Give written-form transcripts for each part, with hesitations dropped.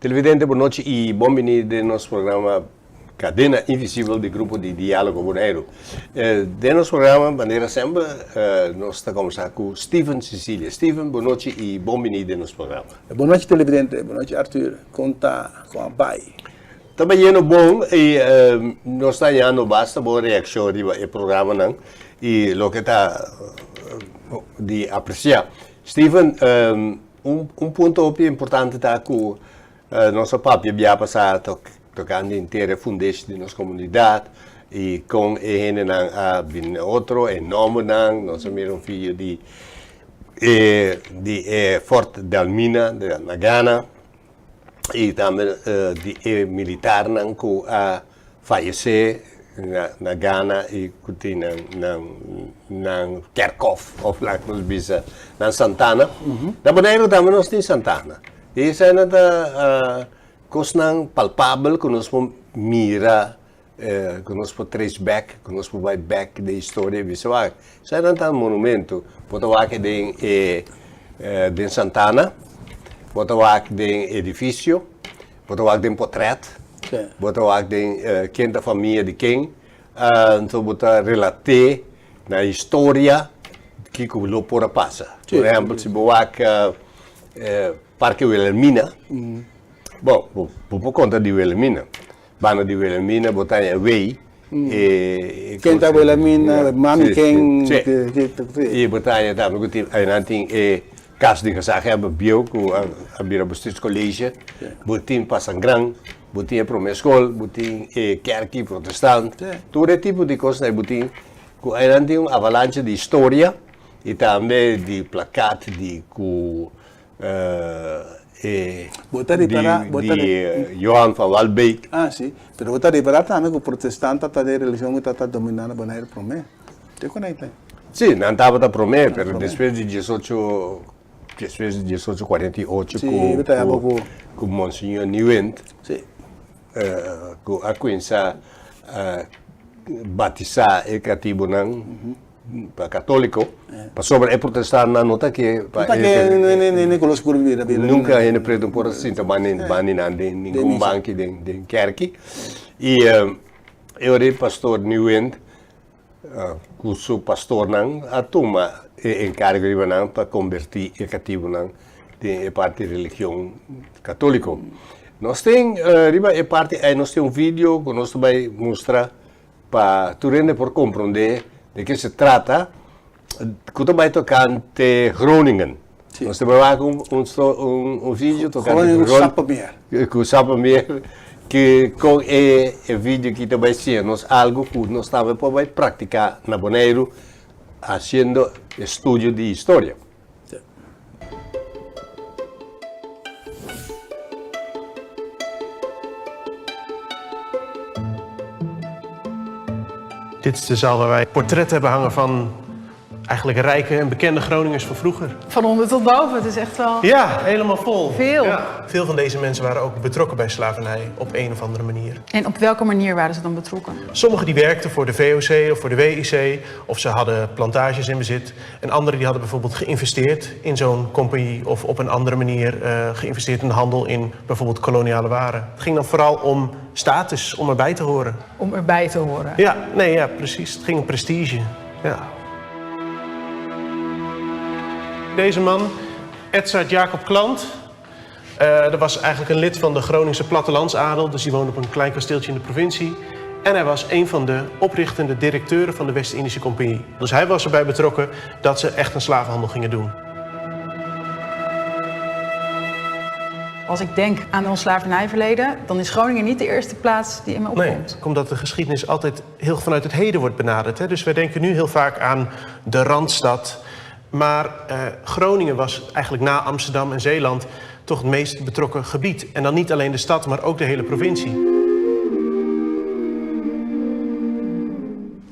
Televidente bon nochi y bon bini den nos programa Cadena Invisibel di Grupo di Dialogo Boneiru. Den nos programa manera semper nos ta combersa cu Steven Cecilia. Steven bon nochi y bon bini den nos programa. Bon nochi televidente, bon nochi Arthur, con ta con a bay? Ta bayendo bon y nos ta hañando basta bon reaccion riba e programanan y loke ta di aprecia. Steven, Un punto hopi importante ta ku nos a papia bia pasá tokante henter e fundeshi di nos komunidat i kon e hendenan a bini na otro, e nòmbernan. Nos a mira un video di e di e Fort Delmina na Gana i tambe di e militarnan ku a fayesé na Gana i ku tin nan nan nan kerkhof of laat nos bisa nan santana. Na Boneiru tambe nos tin santana. I eseinan ta kosnan palpabel ku nos por mira, ku nos por trace back, ku nos por bai bek den historia i bisa wak eseinan ta monumento. Bo ta wak den e den santana, bo ta wak den edifisio. Bo ta wak den potret, bo ta wak den ken ta famia di ken, anto bo ta relat'é na historia kiko lo por a pasa. Por ehèmpel, si bo wak Parke Wilhelmina, bon, bo por konta di Wilhelmina. Banda di Wilhelmina bo ta haña wei. Ken ta Wilhelmina, mami ken. I bo ta haña tambe ku tin, nan tin e kas di gezaghebber bieu ku a bira bestuurscollege. Bo tin Pasangran, bo tin e prome skol, bo tin e kerki protestant. Tur e tipo di kosnan bo tin ku nan tin un avalancha di historia i tambe di plakat di ku e Bo ta ripará, bo ta di Johan van Walbeek. Ah, si. Pero bo ta ripará tambe ku protestant ta ta e religion ku ta ta dominá na Bonaire promé. Te kon ei ta? Si, nan tabata promé, pero despues di diesocho, despues di diesocho kuarenta i ocho Si, bo ta yama ku ku Monseñor Nieuwint Si. ku a kuminsá batisá e katibunan. Pa católico, pasobra e protestantnan no ta ke pa e nunca hende preto por a sinta banda di nan den ningun banki den kerki. I e ora e pastor Nieuwind ku su pastornan a tuma e enkargo riba nan pa kombertí e katibunan den e parti religion katóliko. Nos tin riba e parti ei nos tin un video ku nos ta bai mustra Pa tur hende por komprondé de ke se trata, ku ta bai tokante Groningen. Nos ta bai wak un un video tokante Groningen ku Sappemeer. Ku Sappemeer, ke kon e e video aki ta bai siña nos algu ku nos tambe por bai praktiká na Boneiru hasiendo estudio di historia. Dit is de zaal waar wij portretten hebben hangen van eigenlijk rijke en bekende Groningers van vroeger. Van onder tot boven, het is echt wel... Ja, helemaal vol. Veel. Ja. Veel van deze mensen waren ook betrokken bij slavernij op een of andere manier. En op welke manier waren ze dan betrokken? Sommigen die werkten voor de VOC of voor de WIC of ze hadden plantages in bezit. En anderen die hadden bijvoorbeeld geïnvesteerd in zo'n compagnie of op een andere manier eh, geïnvesteerd in de handel in bijvoorbeeld koloniale waren. Het ging dan vooral om status, om erbij te horen. Om erbij te horen. Ja, nee, ja, precies. Het ging om prestige. Ja. Deze man, Edzard Jacob Klant, uh, dat was eigenlijk een lid van de Groningse plattelandsadel, dus die woonde op een klein kasteeltje in de provincie. En hij was een van de oprichtende directeuren van de West-Indische Compagnie. Dus hij was erbij betrokken dat ze echt een slavenhandel gingen doen. Als ik denk aan ons slavernijverleden, dan is Groningen niet de eerste plaats die in me opkomt. Nee, omdat de geschiedenis altijd heel vanuit het heden wordt benaderd. Hè? Dus wij denken nu heel vaak aan de Randstad. Maar eh, Groningen was eigenlijk na Amsterdam en Zeeland toch het meest betrokken gebied. En dan niet alleen de stad, maar ook de hele provincie.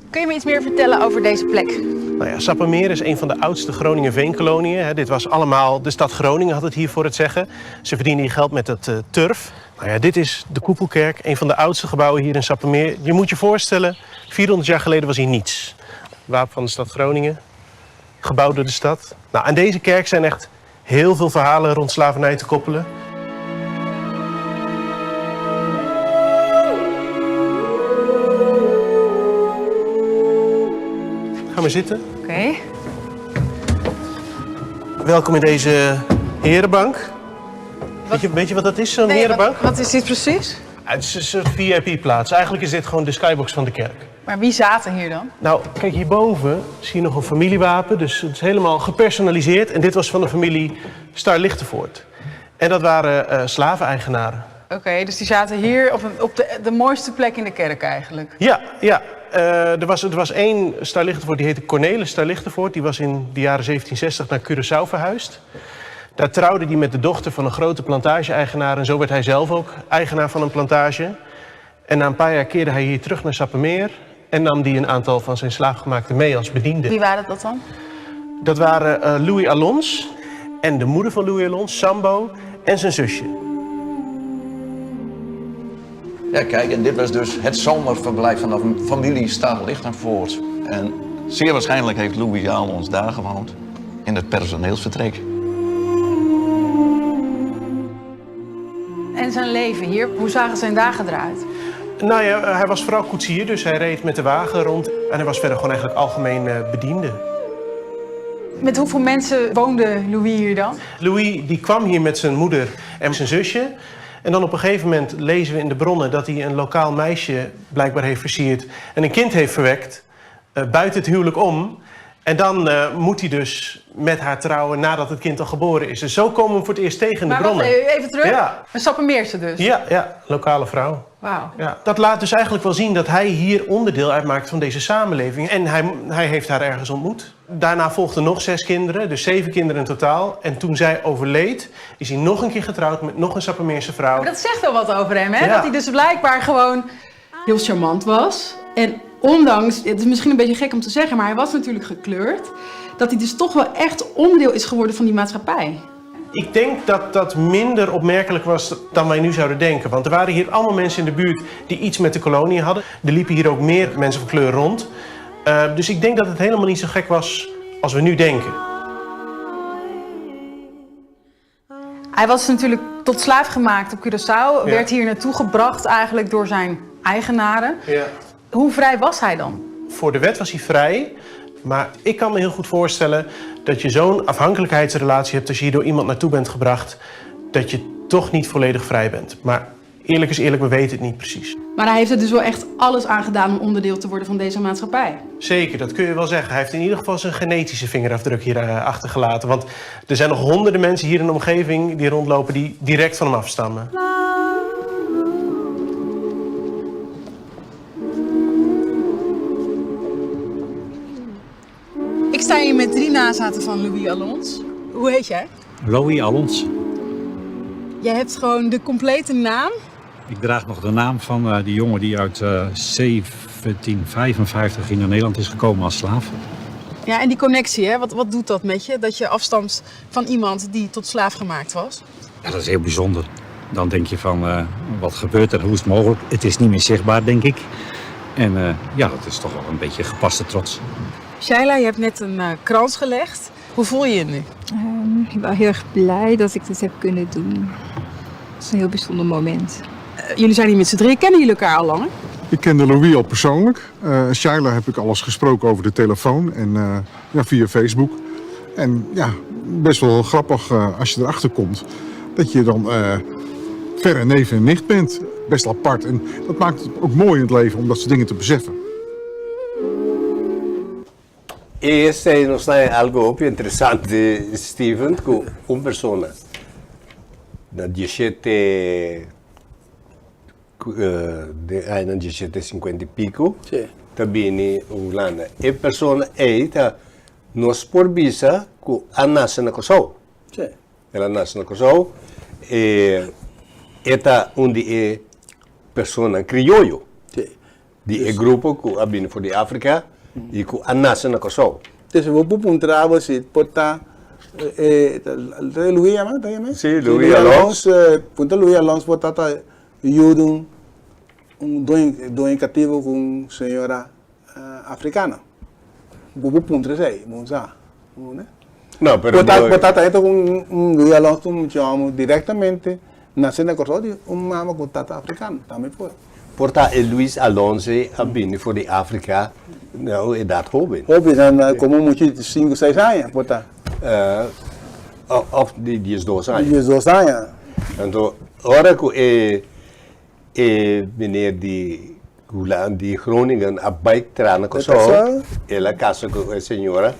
Kun je me iets meer vertellen over deze plek? Nou ja, Sappemeer is een van de oudste Groninger veenkoloniën. Dit was allemaal, de stad Groningen had het hier voor het zeggen. Ze verdienden hier geld met het eh, turf. Nou ja, dit is de Koepelkerk, een van de oudste gebouwen hier in Sappemeer. Je moet je voorstellen, 400 jaar geleden was hier niets. Wapen van de stad Groningen, gebouwd door de stad. Nou, aan deze kerk zijn echt heel veel verhalen rond slavernij te koppelen. maar zitten. Oké. Welkom in deze herenbank. Weet je wat dat is, zo'n Nee, herenbank? wat is dit precies? Ah, Het is een soort VIP-plaats. Eigenlijk is dit gewoon de skybox van de kerk. Maar wie zaten hier dan? Nou, kijk hierboven zie je nog een familiewapen. Dus het is helemaal gepersonaliseerd. En dit was van de familie Star Lichtenvoort. En dat waren slaveneigenaren. Oké, dus die zaten hier op de mooiste plek in de kerk eigenlijk. Ja, ja. Er was één Star Lichtenvoort, die heette Cornelis Star Lichtenvoort. Die was in de jaren 1760 naar Curaçao verhuisd. Daar trouwde hij met de dochter van een grote plantage-eigenaar. En zo werd hij zelf ook eigenaar van een plantage. En na een paar jaar keerde hij hier terug naar Sappemeer. En nam die een aantal van zijn slaafgemaakten mee als bedienden. Wie waren dat dan? Dat waren Louis Alons en de moeder van Louis Alons, Sambo, en zijn zusje. Ja, kijk, en dit was dus het zomerverblijf van de familie Star Lichtenvoort. En zeer waarschijnlijk heeft Louis Alons daar gewoond, in het personeelsvertrek. En zijn leven hier, hoe zagen zijn dagen eruit? Nou ja, hij was vooral koetsier, dus hij reed met de wagen rond. En hij was verder gewoon eigenlijk algemeen bediende. Met hoeveel mensen woonde Louis hier dan? Louis die kwam hier met zijn moeder en zijn zusje. En dan op een gegeven moment lezen we in de bronnen dat hij een lokaal meisje blijkbaar heeft versierd en een kind heeft verwekt, buiten het huwelijk om. En dan moet hij dus met haar trouwen nadat het kind al geboren is. Dus zo komen we hem voor het eerst tegen in de Maar wacht bronnen. even, even terug. Ja. Een Sappemeerse dus? Ja, ja, lokale vrouw. Wauw. Ja, dat laat dus eigenlijk wel zien dat hij hier onderdeel uitmaakt van deze samenleving. En hij heeft haar ergens ontmoet. Daarna volgden nog 6 kinderen, dus 7 kinderen in totaal. En toen zij overleed, is hij nog een keer getrouwd met nog een Sappemeerse vrouw. Maar dat zegt wel wat over hem, hè? Ja. Dat hij dus blijkbaar gewoon heel charmant was. En ondanks, het is misschien een beetje gek om te zeggen, maar hij was natuurlijk gekleurd. Dat hij dus toch wel echt onderdeel is geworden van die maatschappij. Ik denk dat dat minder opmerkelijk was dan wij nu zouden denken. Want er waren hier allemaal mensen in de buurt die iets met de kolonie hadden. Er liepen hier ook meer mensen van kleur rond. Dus ik denk dat het helemaal niet zo gek was als we nu denken. Hij was natuurlijk tot slaaf gemaakt op Curaçao. Werd hier naartoe gebracht eigenlijk door zijn eigenaren. Hoe vrij was hij dan? Voor de wet was hij vrij. Maar ik kan me heel goed voorstellen dat je zo'n afhankelijkheidsrelatie hebt als je hier door iemand naartoe bent gebracht, dat je toch niet volledig vrij bent. Maar eerlijk is eerlijk, we weten het niet precies. Maar hij heeft er dus wel echt alles aan gedaan om onderdeel te worden van deze maatschappij. Zeker, dat kun je wel zeggen. Hij heeft in ieder geval zijn genetische vingerafdruk hier achtergelaten. Want er zijn nog honderden mensen hier in de omgeving die rondlopen die direct van hem afstammen. Ik sta hier met 3 nazaten van Louis Alons. Hoe heet jij? Louis Alons. Jij hebt gewoon de complete naam. Ik draag nog de naam van die jongen die uit 1755 hier naar Nederland is gekomen als slaaf. Ja, en die connectie, hè? Wat doet dat met je? Dat je afstamt van iemand die tot slaaf gemaakt was? Ja, dat is heel bijzonder. Dan denk je van, wat gebeurt er? Hoe is het mogelijk? Het is niet meer zichtbaar, denk ik. En dat is toch wel een beetje gepaste trots. Shaila, je hebt net een krans gelegd. Hoe voel je je nu? Ik ben heel erg blij dat ik dit heb kunnen doen. Het is een heel bijzonder moment. Jullie zijn hier met z'n drieën. Kennen jullie elkaar al langer? Ik kende Louis al persoonlijk. Shaila heb ik alles gesproken over de telefoon en via Facebook. En best wel grappig als je erachter komt dat je dan verre neef en nicht bent. Best apart. En dat maakt het ook mooi in het leven om dat soort dingen te beseffen. Esei nos ta algo hopi interesante, Steven, ku un persona na 17, de aña 1750 i piku, ta bini Hulanda. E persona ei ta nos por bisa ku a nase na Kòrsou. El a nase na Kòrsou, e ta un di e persona krioyo di e grupo ku a bini for di Afrika i ku a nase na Kòrsou. Dus bo por puntra bo si por ta Louis yama, ta yama? Sí, Louis Louis Alons. Alons, punta Louis Alons por ta ta yu di un doño kativo ku un señora africana. Bo por puntra esei, bo sa, ne? No, pero Por no ta ta esto con un Louis Alons, un chamo directamente nace na Kòrsou di un mama ku tata africano, tambe por. Por ta e Luis Alonso a bini for di Afrika na un edat hoben. Hoben, na na komo mucha di sinku, seis aña por ta. Of di diesdos aña. Di diesdos aña. Anto ora ku e e meneer di Hulan di Groningen a bai traha na Kòrsou, el a kasa ku e señora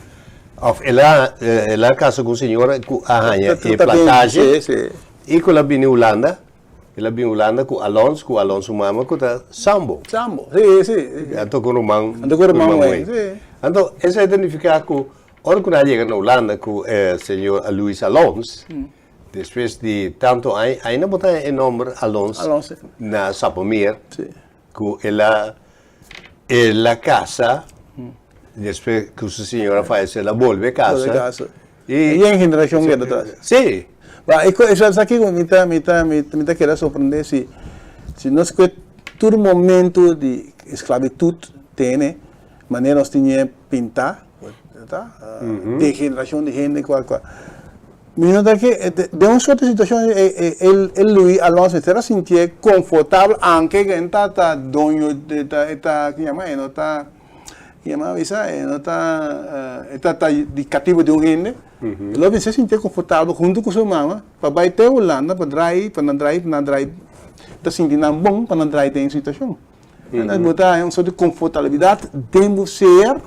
of el a el a kasa ku un señora ku a haña e plantage i ku el a bini Hulanda. El a bin Hulanda ku Alons, ku Alons su mama ku ta Sambo. Sambo, si, si. Anto ku ruman. Anto ku ruman muhé, si. Anto esei ta nifiká ku ora ku nan a yega na Hulanda ku e señor Luis Alons, despues di tantu aña, ainda bo ta haña e nòmber Alons na Sappemeer, ku el a el a kasa, despues ku su señora fayesé el a bolbe kasa. I yen generashon keda atras. Sí. Ba e ko sa kiko mi ta mi ta mi ta keda sorprendé si si nos kue tur momento di esklabitut tene manera nos tiñe pintá ta degenerashon di hende kua kua mi no ta ke den un sorto situashon e e Louis Alonso mester a sintié konfortabel anke ke e ta ta doño e ta e ta ke yama e no ta Mi a bisa, e no ta, e ta ta di katibu di un hende. E lo mester sintié konfortabel huntu ku su mama pa bai te Hulanda pa drai, pa nan drai, pa nan drai, ta sinti nan bon pa nan drai den e situashon. Entonces bo ta haña un sort di konfortabilidat den bo ser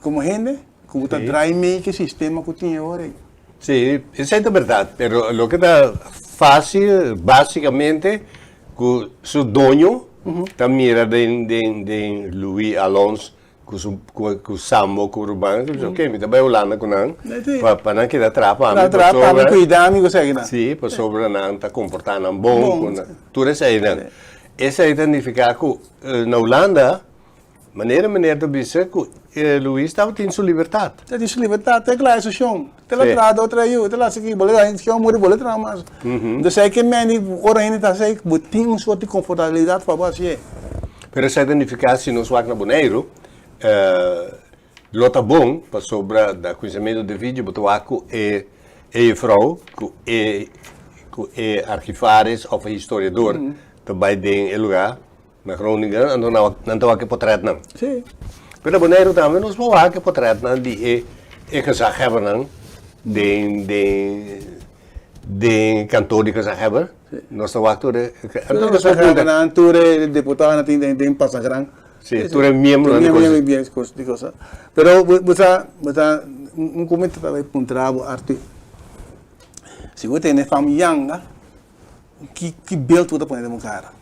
komo hende ku bo ta drai mei ku e sistema ku tin e ora ei. Sí, esei ta bèrdat, pero loke ta fásil básikamente ku su doño ta mira den den den Louis Alons ku su ku Sambo ku Ruban ta bisa ok mi ta bai Hulanda ku nan pa pa nan keda traha pa mi pasobra kuida mi ku esaki nan. Sí, pasobra nan ta komportá nan bon ku nan tur eseinan. Esei ta nifiká ku na Hulanda Manera meneer ta bisa cu Luis tabatin su libertad. Tabatin su libertad, te klaar su shon. Te la traha do tra yu, te la haci bo le shon muri bo le traha mas. Entonces hay que meni ora hende ta haci bo tin un soort di comfortabilidad pa bo hacié. Pero esei ta nifica si nos wak na Boneiru lo ta bon pasobra na cuminsamentu di video bo ta wak cu e juffrouw cu e cu e archivaris of e historiador ta bay den e lugar. Na Groningen anto nan ta wak e potretnan. Sí. Pero na Boneiru tambe nos por wak e potretnan di e e gezaghebbernan den den den kantoor di gezaghebber. Sí. Nos ta wak tur e Tur e gezaghebbernan, tur e diputadonan tin den den Pasagran. Sí, tur e miembronan di Tur e miembronan di cosa. Pero bo sa bo sa un comento ta bai puntra bo Arthur. Si bo tene fam yanga ki ki beeld bo ta pone den bo kara?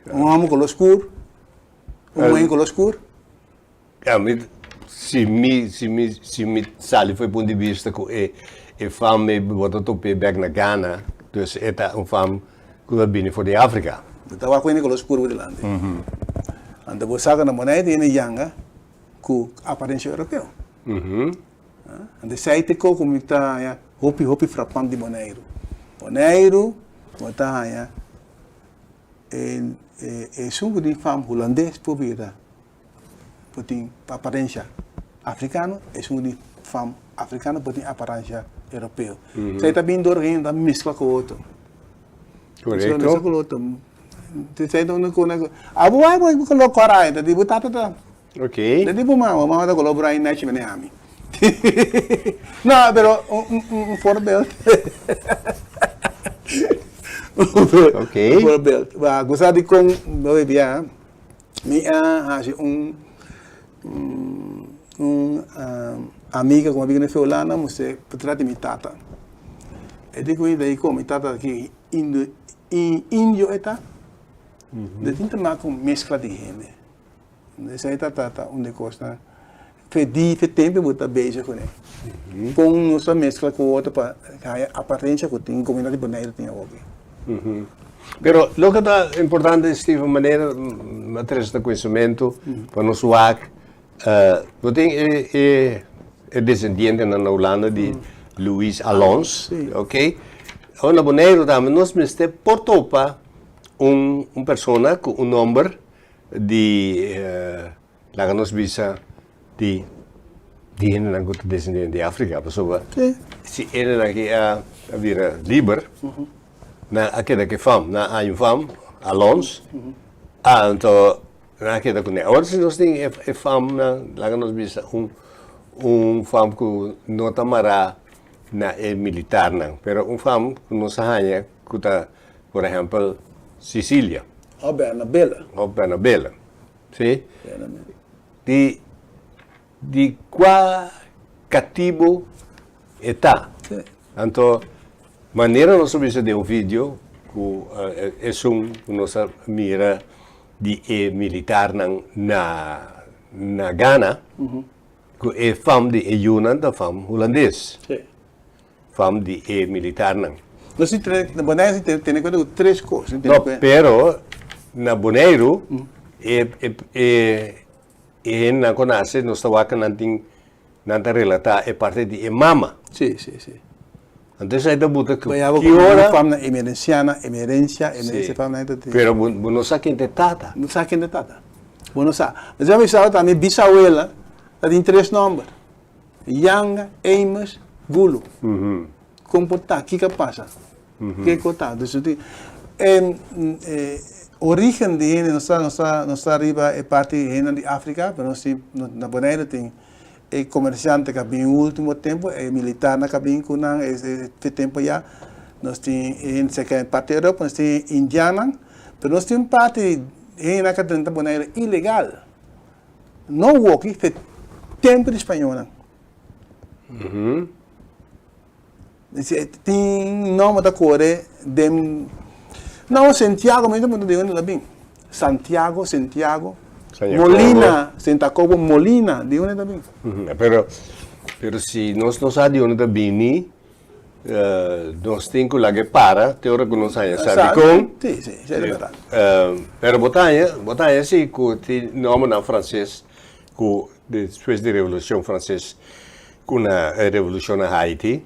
Un hòmber koló skur, un muhé koló skur. Ja, mi, si mi, si mi, si mi sali for e punt di bista ku e, e fam e bo ta top'é bèk na Ghana, dus e ta un fam ku ta bini for di Afrika. Bo ta wak ku hende koló skur bo dilanti. Anto bo sa ku na Bonaire tin hende yanga ku aparensia europeo. Anto esei ta e kos ku mi ta haña hopi, hopi frapant di Boneiru. Boneiru bo ta haña e esun ku tin fam hulandes por bira por tin aparensia afrikano, esun ku tin fam afrikano por tin aparensia europeo. Esei ta bin dor ku hende ta meskla ku otro. Korekto. Meskla ku otro. Esei ta un kos abo bai bo koló kòrá di bo tata ta. Ok. Di bo mama, mama ta koló bruin nechi mene ami. No, pero un un voorbeeld. Ok. Un voorbeeld. Ba, gusta di kon bo bia, mi a hasi un un amiga ku a biba na Hulanda mustr'é portret di mi tata. E di ku mi dei kon mi tata aki indio indio e ta. De tin ta mak un meskla di hende. Esei ta ta un di kosnan fe di fe tempu bo ta bezig kuné. Kon nos ta meskla ku otro pa haña aparensia ku tin komunidat di Boneiru tin awoki. Pero loke ta importante Steven manera a trese ta kuñsementu pa nos wak bo tin e e e desendientenan na Hulanda di Louis Alons ok awor na Boneiru tambe nos mester por topa un un persona ku un nomber Di laga nos bisa di di hendenan ku ta desendente di Afrika pasobra si hendenan aki a bira liber nan a keda ku e fam, nan a haña un fam. Alons. Anto nan a keda kuné. Awor si nos tin e famnan, laga nos bisa un un fam ku no ta mará na e militarnan, pero un fam ku nos a haña ku ta, por ehèmpel, Sicilia. Òf Bernabela. Òf Bernabela, si. Di di kua katibu e ta. Anto manera nos a bisa den un video ku esun ku nos a mira di e militarnan na na Ghana ku e fam di e yunan ta fam hulandes. Fam di e militarnan. Nos tin tene, na Boneiru nos tin tene kuenta ku tres kos. No, pero na Boneiru e e e E hendenan ku nase nos ta wak nan tin nan ta relatá e parti di e mama. Sí, sí, sí. Anto esei ta buta ku ki ora. Fam nan emerenciana, emerencia, emerencia fam nan ta tin. Pero bo bo no sa ken ta e tata. No sa ken ta e tata. Bo no sa. Mas mi sa tambe bisawela ta tin tres nòmber. Yanga, Amos, Gulu. Kon por ta? Kiko a pasa? Kiko ta? Dus e origen di hende nos ta nos ta nos ta riba e parti hendenan di Afrika, pero nos tin na Boneiru tin e komersiante ku a bin ultimo tempu, e militarnan ku a bin ku nan e tempu ya, nos tin e hende serka e parti Europa, nos tin indiannan, pero nos tin un parti hendenan ku a drenta Boneiru ilegal, no woki fe tempu di spañolnan. Tin nòmber ta kore den No, Sentiago mi ta puntra di unda el a bin. Santiago, Sentiago, Molina, Sentacobo, Molina, di unda el a bin? Pero, pero si nos no sa di unda ta bini, nos tin ku laga e para te ora ku nos haña sa dikon. Si, si, esei ta bèrdat. Pero bo ta haña, bo ta haña si ku tin nòmbernan franses ku despues di Revolushon Franses ku na e revolushon na Haiti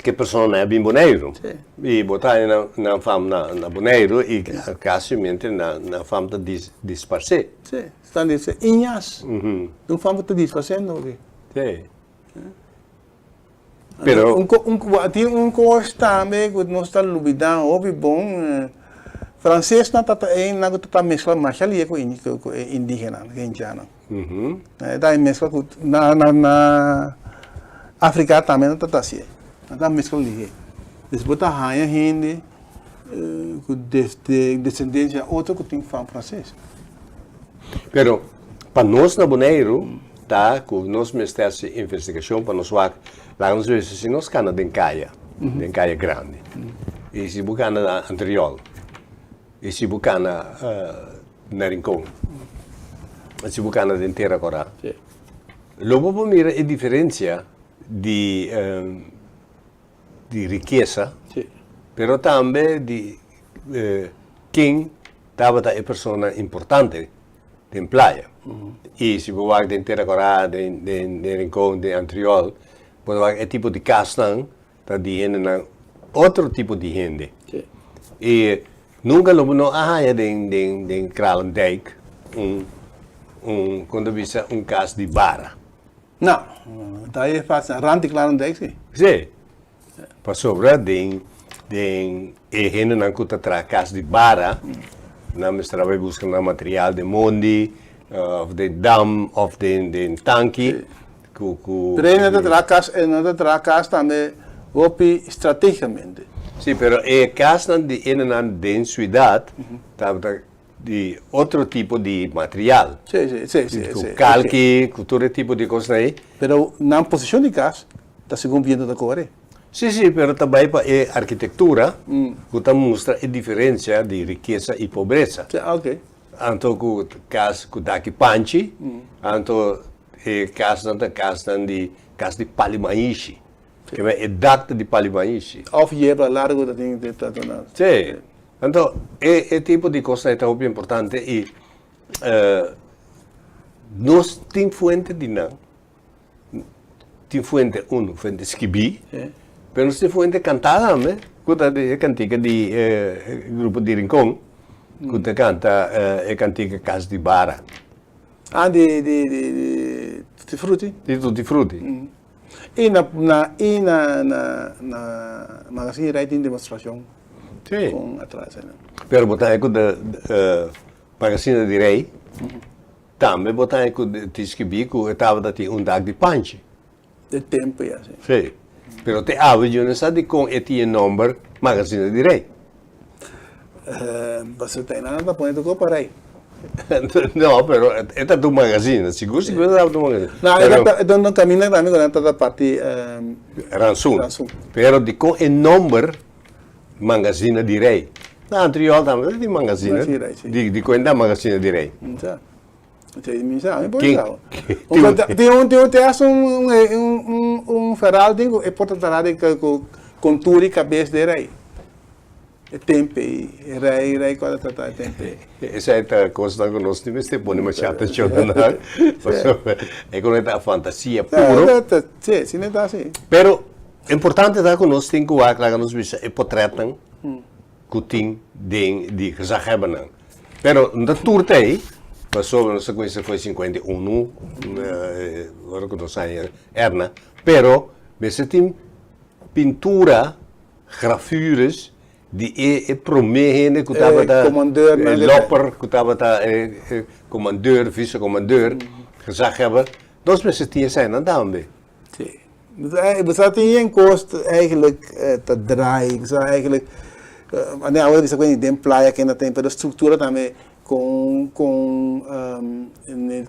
ke personanan a bin Boneiru i bo ta haña nan fam na Boneiru i kasimente nan fam ta disparsé. Sí, stan di se iñas un fam ta disparsendo aki. Sí. Pero. Tin un kos tambe ku nos ta lubidá hopi bon, Fransesnan ta ta einan ku ta ta meskla masha lie ku e indigenan, ku e indiannan. E ta meskla ku na na Afrika tambe nan ta ta hasié, nan ta meskla lihe. Des bo ta haña hende ku desendensia otro ku tin fam franses. Pero pa nos na Boneiru ta ku nos mester hasi investigashon pa nos wak laga nos bisa si nos kana den kaya, den kaya grandi i si bo kana na Antriol i si bo kana na Rincon i si bo kana den Tera Kora lo bo por mira e diferensia di di rikesa, pero tambe di ken tabata e persona importante den playa. I si bo wak den Tera Kora, den Rincon, den Antriol, bo ta wak e tipo di kasnan ta di hendenan, otro tipo di hende. I nunka lo bo no a haña den Kralendijk un, un, kon ta bisa, un kas di bara. No, ta e fácil. Rand di Kralendijk si. Si. Pasobra den den e hendenan ku ta traha kas di bara, nan mester a bai buska nan material den mondi, òf den dam, òf den den tanki ku ku. Pero e nan ta traha kas, e nan ta traha kas tambe hopi stratégicamente. Si, pero e kasnan di hendenan den siudat tabata di otro tipo di material. Sí, sí, sí, sí, Ku sí. kalki, ku tur e tipo di kosnan ei. Pero nan posishon di kas ta segun biento ta kore. Sí, sí, pero ta bai pa e arkitektura ku ta mustra e diferensia di rikesa i pobresa. Sí, ah, oké. Anto ku kas ku daki panchi, anto e kasnan ta kasnan di kas di pali maishi. Keme e dak ta di pali maishi. Òf yerba largu ta tin ta ta. Sí. Anto e e tipo di kosnan ei ta hopi importante i nos tin fuente di nan, tin fuente unu, fuente skibí, pero nos tin fuente kantá tambe, ku ta e kantika di e grupo di Rincon, ku ta kanta e kantika Kas di Bara. Ah di di di Tutti Frutti? Di Tutti Frutti. I na na i na na na Magazine Rij tin demostrashon Sí. kon atras einan. Pero bo ta haña ku de Magazine di Rei tambe bo ta haña ku tin skibí ku e tabata tin un dak di panchi. E tempu ya, si. Si. Pero te awe yo no sa dikon e tin e nomber Magazine di Rei. Pasobra ta einan nan ta pone tur kos pa rei. No, pero e ta un magazine. Sigur sigur e tabata un magazine. No, e ta e ta kaminda tambe ku nan ta parti Ransun. Ransun. Pero dikon e nomber Magazine di Rei? Na Antriol tambe ta tin magazine. Magazine di Rei, si. Dikon e ta Magazine di Rei? Sa. Mi sa, mi por sa. Tin un, tin un, te hasta un, un, un verhaal ku e por ta traha di ku kontur di kabes di e rei. E tempe ei, e rei, rei ku a trata e tempe ei. Esei ta kosnan ku nos tin mester pone masha atenshon na nan, pasobra e ku ta fantasia puro. Si, si no ta asi. Pero importante ta ku nos tin ku wak laga nos bisa e potretnan ku tin den di gezaghebbernan. Pero no ta tur ta ei, pasobra nos ta kuminsá for 51, ora ku nos haña Erna, pero mester tin pintura Gravures di e e promé hende ku tabata E lopper ku tabata e komandeur, visekomandeur, gezaghebber. Nos mester tin eseinan tambe. Sí. Bo sa tin yen kos eigenlijk ta draai. Bo sa eigenlijk, ane awe ta bisa ku den playa kenda tin, pero struktura tambe kon kon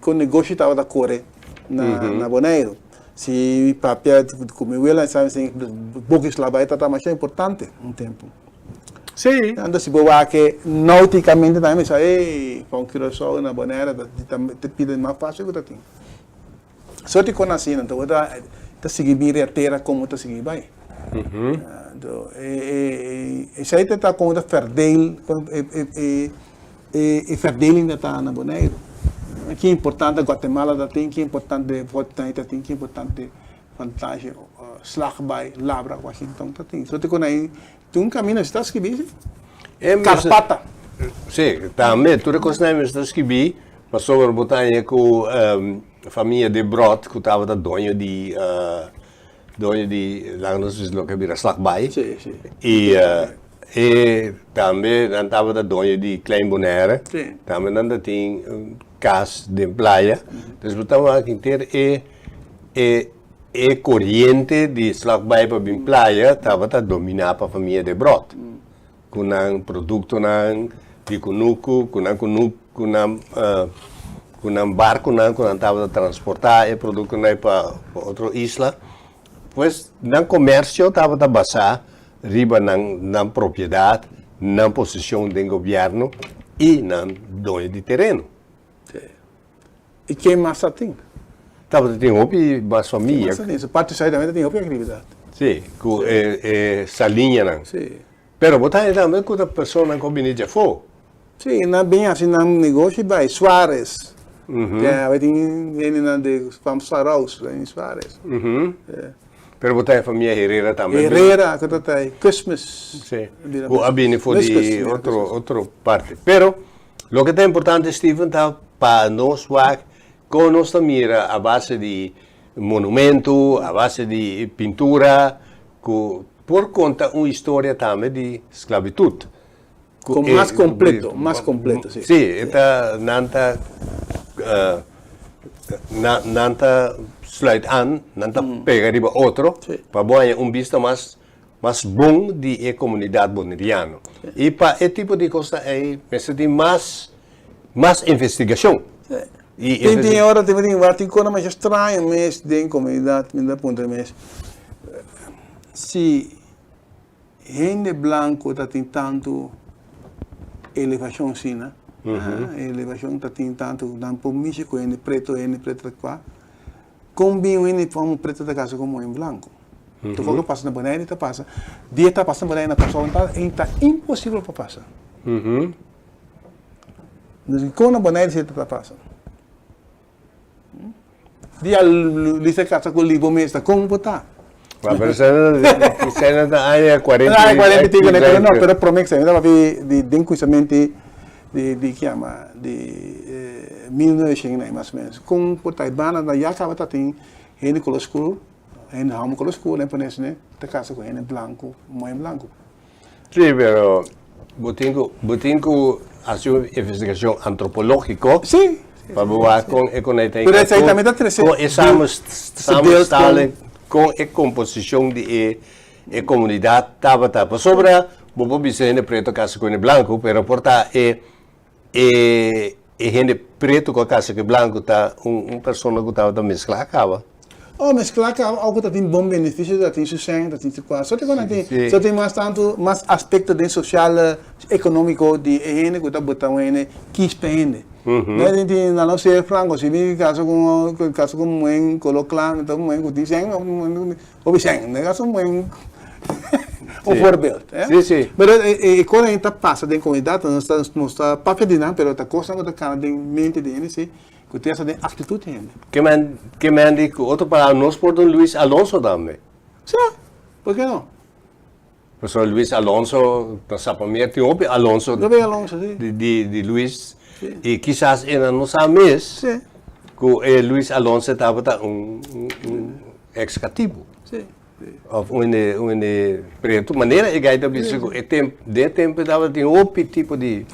kon negoshi tabata kore na Boneiru. Si mi papia ku mi wela sa mi boki slabay tabata masha importante un tempu. Sí. Anto si bo wak nauticamente tambe mi sa ey pa un Curaçao na Bonaire ta ta pida mas facil ku ta tin. Sorti kon asina anto bo ta ta sigui mira e tera komo ta sigui bai. Anto e esei ta ta komo ta verdeel e E verdeling ta ta na Boneiru. Ki importante Guatemala ta tin, ki importante Fortnite ta tin, ki importante Plantage, Slagbaai, Labra, Washington ta tin. So te kon ai tin un camino si ta skibi si. Karpata. Si, tambe tur e kosnan mester skibi pasobra bo ta haña ku famia Debrot ku tabata doño di Doño di laga nos bisa loke a bira Slagbaai. Sí, sí. I e tambe nan tabata doño di Klein Bonaire. Sí. Tambe nan ta tin kas den playa. Dus bo ta wak henter e e e koriente di Slagbaai pa bin playa tabata dominá pa famia Debrot. Ku nan produktonan di kunuku, ku nan kunuk ku nan ku nan barkunan ku nan tabata transportá e produktonan ei pa otro isla. Pues nan komersio tabata basá riba nan nan propiedat, nan posishon den gobièrnu i nan doño di tereno. I ken mas ta tin? Tabata tin hopi mas famia. Ken mas ta tin? Su parti sai tambe ta tin hopi aktividat. Sí, ku e e saliñanan. Sí. Pero bo ta haña tambe ku ta personanan ku a bini dje afó. Sí, nan bin hasi nan negoshi bai Suarez. Ya awe tin hendenan di fam Saraus, den Suarez. Pero bo ta haña famia Herrera tambe. Herrera, ku ta ta ei Christmas. Sí, ku a bini for di otro otro parti. Pero Loke ta importante Steven ta pa nos wak kon nos ta mira a base di monumento, a base di pintura ku por konta un historia tambe di sklabitut. Ku mas kompleto, mas kompleto si. Si, e ta nan ta nan ta sluit an, nan ta pega riba otro pa bo haña un bista mas mas bon di e komunidat boneriano. I pa e tipo di kosnan ei mester tin mas mas investigashon. I Tin tin ora tin tin tin kosnan masha straño mes den komunidat mi ta puntra mes si hende blanko ta tin tantu elevashon asina, elevashon ta tin tantu nan por mishi ku hende preto hende preto ta kua Kon bin un hende un preto ta kasa ku un muhé blanku? Tur ku pasa na Bonaire ta pasa. Dia ta pasa na Bonaire na Kòrsou ta ta imposibel pa pasa. Dus dikon na Bonaire si ta pasa? Dia Lisa kasa ku Libo mes ta kon bo ta? Ma pero esei ta aña kuarenta i kuarenta i pico pero no pero prome ku esei mi ta papia di den kuminsamentu di di ki yama di 1900 mas o menos kon por ta e banda nan ya kaba ta tin hende kolor skur hende hòmber kolor skur nan pone esei ta kasa ku hende blanku muhé blanku. Sí pero. Bo tin ku bo tin ku hasi un investigashon antropológiko. Sí. Pa bo wak kon e konekta Pero esei tambe ta trese kon e samenstelling, kon e komposishon di e e komunidat tabata. Pasobra bo por bisa hende pretu a kasa ku hende blanku, pero por ta e e e hende pretu ku a kasa ku e blanku ta un un persona ku tabata mesklá kaba. Oh, mesklá kaba òf ku ta tin bon benefisio, ta tin su sèn, ta tin su kua. So tin ku nan tin, so tin mas tantu, mas aspekto den sosial, ekonómiko di e hende ku ta bota un hende kis pa hende. Nan tin tin, nan lo ser franko, si mi kasa ku un, kasa ku un muhé koló kla, mi ta un muhé ku tin sèn, òf un muhé ku tin hopi sèn. Mi kasa un muhé, un voorbeeld, eh. Sí, sí. Pero e kosnan ta pasa den komunidat, nos ta, nos ta papia di nan, pero ta kosnan ku ta kana den mente di hende si. Ku tin esa den aktitut hende. Ke men ke men di ku otro palabra nos por dun Luis Alonso tambe. Sa, por ke no? Pasobra Luis Alonso ta Sapamier tin hopi Alonso. Hopi Alonso, si. Di di di Luis. Si. I kisas e nan no sa mes. Si. Ku e Luis Alonso tabata un un ex katibu. Si. Of un hende un hende pretu. Manera e gai ta bisa ku e temp den e tempu tabatin hopi tipo di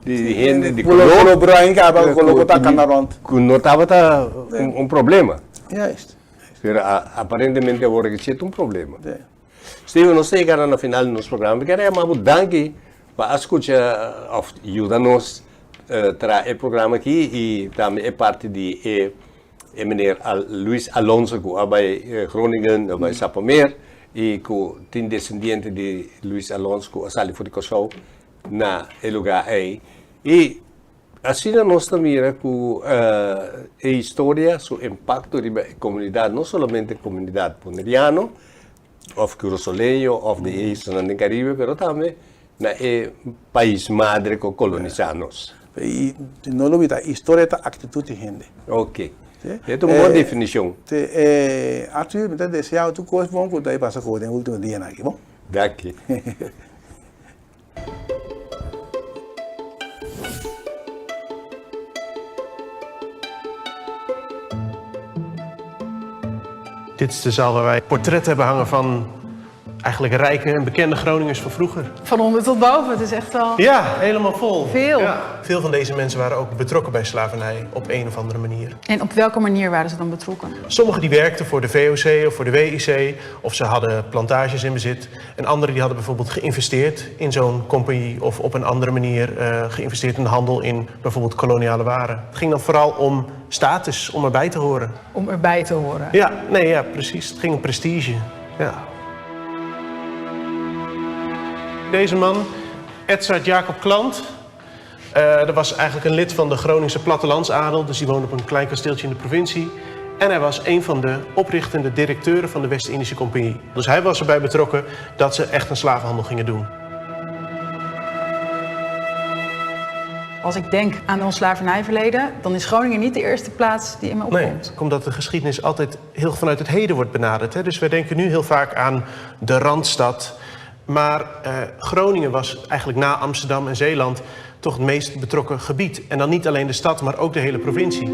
di hende di koló. Koló bruin kaba koló ku ta kana rònt. Ku no tabata un problema. Juist. Pero aparentemente awor aki si ta un problema. Steven nos ta yega na final di nos programa. Mi kere yama bo danki pa a skucha òf yuda nos traha e programa aki i tambe e parti di e E meneer Luis Alonso ku a bai Groningen, a bai Sappemeer i ku tin desendiente di Luis Alonso ku a sali for di Kòrsou na e lugá ei. I asina nos ta mira ku e historia su impakto riba e komunidat, no solamente e komunidat boneriano òf kurasoleño òf di e islanan den Karibe, pero tambe na e pais madre ku a kolonisá nos. I no lo bida, historia ta aktitut di hende. Ok. E ta un bon definishon. Si. Arthur, mi ta deseá tur kos bon ku ta e pasa ku bo den e ultimo dianan aki, bon? Danki. Dit is de zaal waar wij portretten hebben hangen van eigenlijk rijke en bekende Groningers van vroeger. Van onder tot boven, het is echt al... Ja, helemaal vol. Veel. Ja. Veel van deze mensen waren ook betrokken bij slavernij op een of andere manier. En op welke manier waren ze dan betrokken? Sommigen die werkten voor de VOC of voor de WIC of ze hadden plantages in bezit. En anderen die hadden bijvoorbeeld geïnvesteerd in zo'n compagnie of op een andere manier eh, geïnvesteerd in de handel in bijvoorbeeld koloniale waren. Het ging dan vooral om status, om erbij te horen. Om erbij te horen? Ja, nee, ja precies. Het ging om prestige. Ja. Deze man, Edzard Jacob Klant, uh, dat was eigenlijk een lid van de Groningse plattelandsadel, dus die woonde op een klein kasteeltje in de provincie. En hij was een van de oprichtende directeuren van de West-Indische Compagnie. Dus hij was erbij betrokken dat ze echt een slavenhandel gingen doen. Als ik denk aan ons slavernijverleden, dan is Groningen niet de eerste plaats die in me opkomt. Nee, omdat de geschiedenis altijd heel vanuit het heden wordt benaderd. Hè? Dus wij denken nu heel vaak aan de Randstad. Maar eh, Groningen was eigenlijk na Amsterdam en Zeeland toch het meest betrokken gebied. En dan niet alleen de stad, maar ook de hele provincie.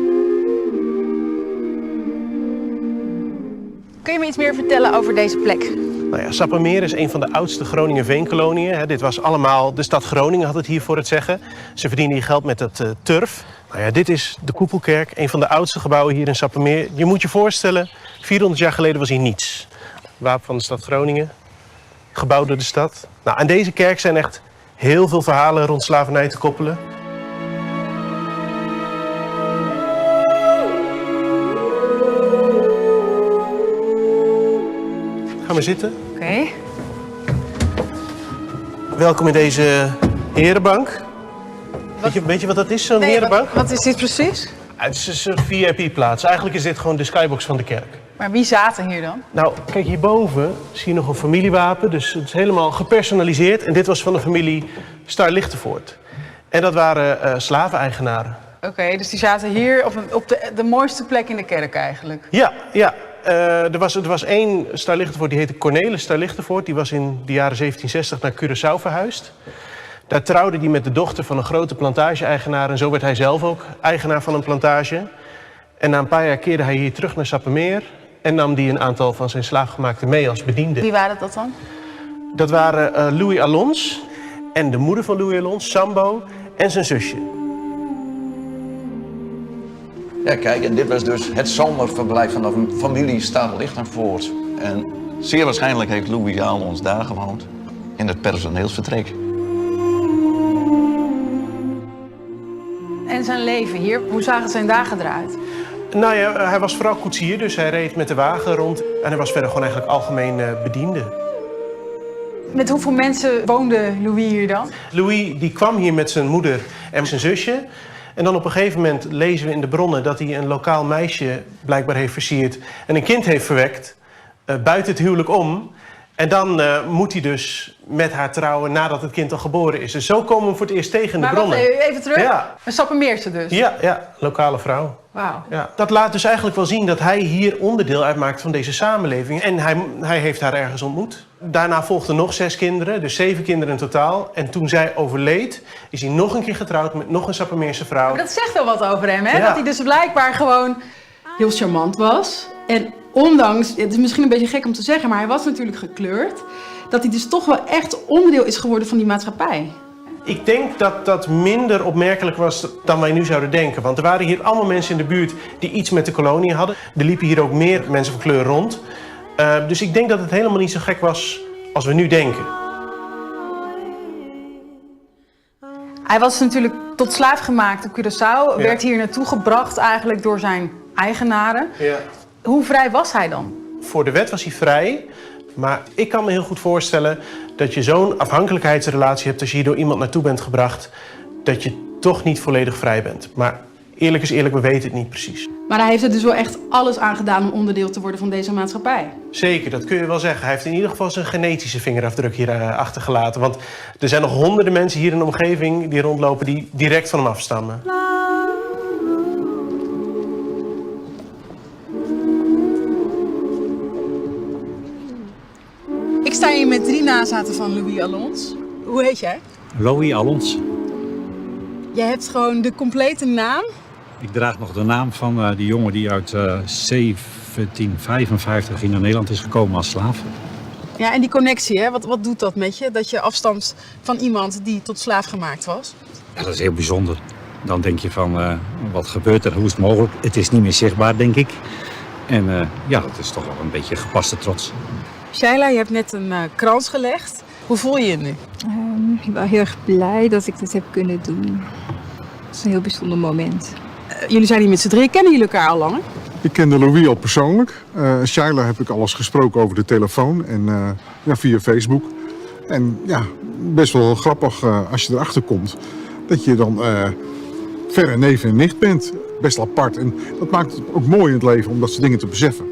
Kun je me iets meer vertellen over deze plek? Nou ja, Sappemeer is een van de oudste Groningen veenkoloniën. Dit was allemaal, de stad Groningen had het hier voor het zeggen. Ze verdienden hier geld met het eh, turf. Nou ja, dit is de Koepelkerk, een van de oudste gebouwen hier in Sappemeer. Je moet je voorstellen, 400 jaar geleden was hier niets. Wapen van de stad Groningen, gebouwd door de stad. Nou, aan deze kerk zijn echt heel veel verhalen rond slavernij te koppelen. Ga maar zitten. Oké. Welkom in deze herenbank. Weet je, weet je wat dat is, zo'n Nee, herenbank? wat, wat is dit precies? Het is een soort VIP-plaats. Eigenlijk is dit gewoon de skybox van de kerk. Maar wie zaten hier dan? Nou, kijk hierboven zie je nog een familiewapen. Dus het is helemaal gepersonaliseerd. En dit was van de familie Star Lichtenvoort. En dat waren eh slaveneigenaren. Oké, dus die zaten hier op, een, op de, de mooiste plek in de kerk eigenlijk. Ja, ja. Eh, er, was, er was één Star Lichtenvoort, die heette Cornelis Star Lichtenvoort. Die was in de jaren 1760 naar Curaçao verhuisd. Daar trouwde hij met de dochter van een grote plantage-eigenaar. En zo werd hij zelf ook eigenaar van een plantage. En na een paar jaar keerde hij hier terug naar Sappemeer. En nam die een aantal van zijn slaafgemaakten mee als bedienden. Wie waren dat dan? Dat waren eh, Louis Alons En de moeder van Louis Alons, Sambo, en zijn zusje. Ja, kijk, en dit was dus het zomerverblijf van de familie Staal-Lichtenvoort. En zeer waarschijnlijk heeft Louis Alons daar gewoond, in het personeelsvertrek. En zijn leven hier, hoe zagen zijn dagen eruit? Nou ja, hij was vooral koetsier, dus hij reed met de wagen rond. En hij was verder gewoon eigenlijk algemeen bediende. Met hoeveel mensen woonde Louis hier dan? Louis die kwam hier met zijn moeder en zijn zusje. En dan op een gegeven moment lezen we in de bronnen dat hij een lokaal meisje blijkbaar heeft versierd en een kind heeft verwekt, buiten het huwelijk om. En dan moet hij dus met haar trouwen nadat het kind al geboren is. Dus zo komen we hem voor het eerst tegen in de Maar wacht bronnen. even, even terug. Ja. Een Sappemeerse dus? Ja, ja, lokale vrouw. Wauw. Ja, dat laat dus eigenlijk wel zien dat hij hier onderdeel uitmaakt van deze samenleving. En hij heeft haar ergens ontmoet. Daarna volgden nog 6 kinderen, dus 7 kinderen in totaal. En toen zij overleed, is hij nog een keer getrouwd met nog een Sappemeerse vrouw. Maar dat zegt wel wat over hem, hè? Ja. Dat hij dus blijkbaar gewoon heel charmant was. En ondanks, het is misschien een beetje gek om te zeggen, maar hij was natuurlijk gekleurd. Dat hij dus toch wel echt onderdeel is geworden van die maatschappij. Ik denk dat dat minder opmerkelijk was dan wij nu zouden denken. Want er waren hier allemaal mensen in de buurt die iets met de kolonie hadden. Er liepen hier ook meer mensen van kleur rond. Dus ik denk dat het helemaal niet zo gek was als we nu denken. Hij was natuurlijk tot slaaf gemaakt op Curaçao. Werd hier naartoe gebracht eigenlijk door zijn eigenaren. Ja. Hoe vrij was hij dan? Voor de wet was hij vrij. Maar ik kan me heel goed voorstellen dat je zo'n afhankelijkheidsrelatie hebt als je hier door iemand naartoe bent gebracht, dat je toch niet volledig vrij bent. Maar eerlijk is eerlijk, we weten het niet precies. Maar hij heeft er dus wel echt alles aan gedaan om onderdeel te worden van deze maatschappij. Zeker, dat kun je wel zeggen. Hij heeft in ieder geval zijn genetische vingerafdruk hier achtergelaten. Want er zijn nog honderden mensen hier in de omgeving die rondlopen die direct van hem afstammen. Ik sta hier met 3 nazaten van Louis Alons. Hoe heet jij? Louis Alons. Jij hebt gewoon de complete naam. Ik draag nog de naam van die jongen die uit 1755 hier naar Nederland is gekomen als slaaf. Ja, en die connectie, hè? Wat doet dat met je? Dat je afstamt van iemand die tot slaaf gemaakt was? Ja, dat is heel bijzonder. Dan denk je van, wat gebeurt er? Hoe is het mogelijk? Het is niet meer zichtbaar, denk ik. En dat is toch wel een beetje gepaste trots. Sheila, je hebt net een krans gelegd. Hoe voel je je nu? Ik ben heel erg blij dat ik dit heb kunnen doen. Het is een heel bijzonder moment. Jullie zijn hier met z'n drieën. Kennen jullie elkaar al langer? Ik kende Louis al persoonlijk. Sheila heb ik alles gesproken over de telefoon en via Facebook. En best wel grappig als je erachter komt dat je dan verre neef en nicht bent. Best apart en dat maakt het ook mooi in het leven om dat soort dingen te beseffen.